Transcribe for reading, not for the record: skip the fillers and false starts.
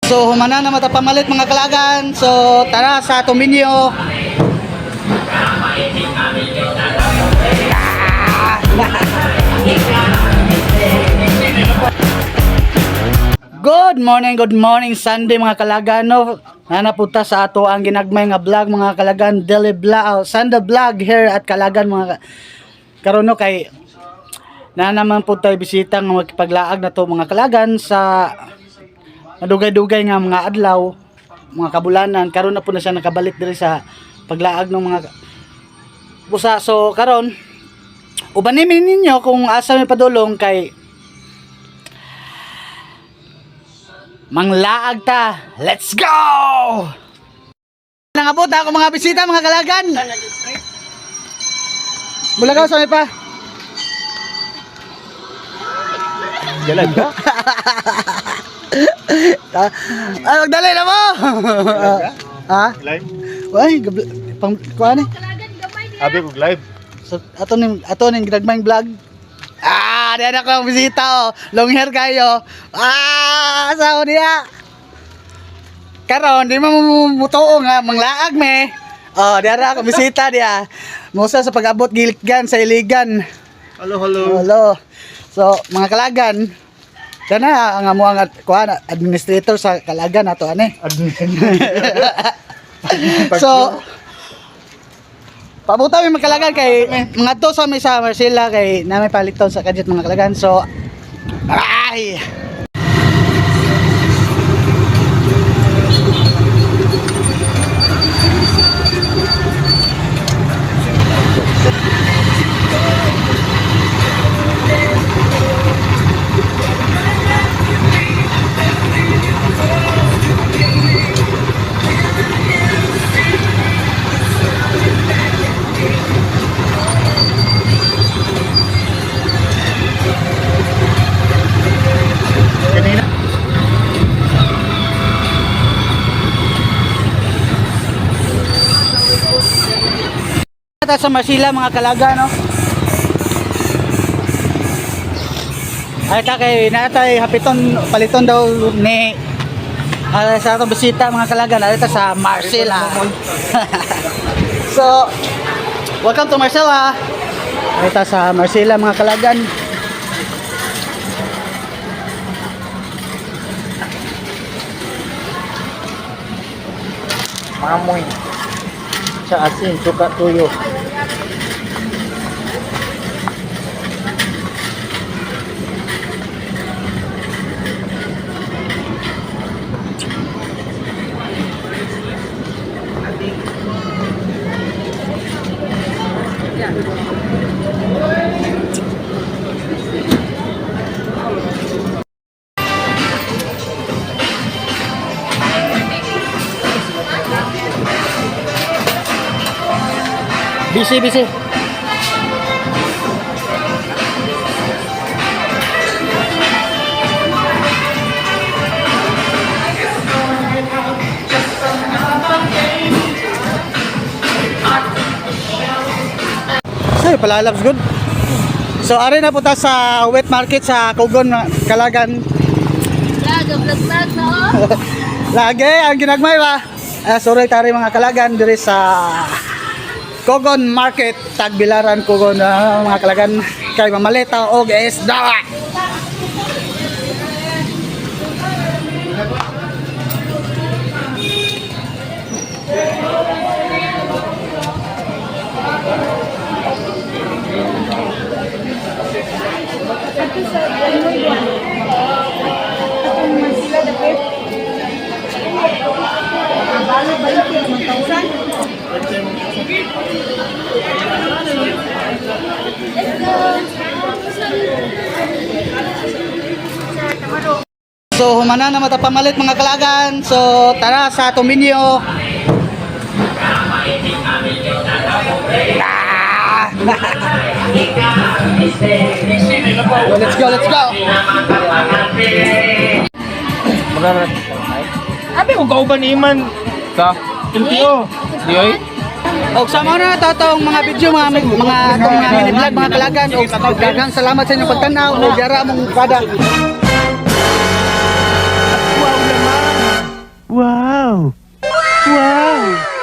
So humana na mata pamalit, mga kalagan. So tara sa Tominyo. Good morning Sunday, mga kalagan, no. Nanapunta sa ato ang ginagmay nga vlog, mga kalagan, daily vlog, oh, Sunday vlog here at Kalagan, mga karon, no, kay na naman po tayo bisita nga magpaglaag na to, mga kalagan, sa madugay-dugay nga mga adlaw, mga kabulanan. Karon na po na siya nakabalik diri sa paglaag ng mga busa. So karon ubanin ninyo kung asa may padulong kay manglaag ta. Let's go! Nangabot ako mga bisita, mga kalagan. Mula ka sa may pa. Jalan ba? Ay, magdali na mo! Ha? Live? Uy, pang, kuha ni. Abi kog live. So, ato ning ginagmayng vlog. Ah, diyan ako ang bisita oh. Long hair kayo. Ah, sa niya. Karon, di mo mutuo nga manglaag me. Oh, diara ako bisita diya. Musa sa pag-abot gilitgan sa iligan. Hello, hello. Hello. So, mga kalagan, kana ang amo ang kuan administrator sa Kalagan ato ani. So, pabuta mi, mga kalagan, kay mga to sa may sa Marcela kay nami paliton sa kadjet, mga kalagan. So, ay! Kanina. Ta sa Marcela, mga kalaga, no. Ay ta kay natay hapiton paliton daw ni sa atong bisita, mga kalaga, narito sa Marcela. So, welcome to Marcela. Narito sa Marcela, mga kalagan. Mamoy. Sa asin, suka tuyo. Busy, busy. Say, palalabs good. So, ari na punta sa wet market sa Kugon, Kalagan. Vlog, vlog, vlog, no? Lagi, ang ginagmay ba? Ah, sorry tari, mga kalagan, diri sa Kogon Market, Tagbilaran, Kogon, mga kalagan, kay mamalita og isda. Ato sa ano Atong Mansila dapit. Balo 20, 1,000. Let's go. So humana na mata pamalit, mga kalagan. So tara sa Tominyo. Ah! Let's go, let's go. Magarat. Abi kog kauban iman. Sa LTO. Diyoy. Og sa mga na to tong mga video, mga atong mga mini vlog, mga kalagan, og daghang salamat sa inyong pagtan-aw og yara mong kada. Wow naman. Wow!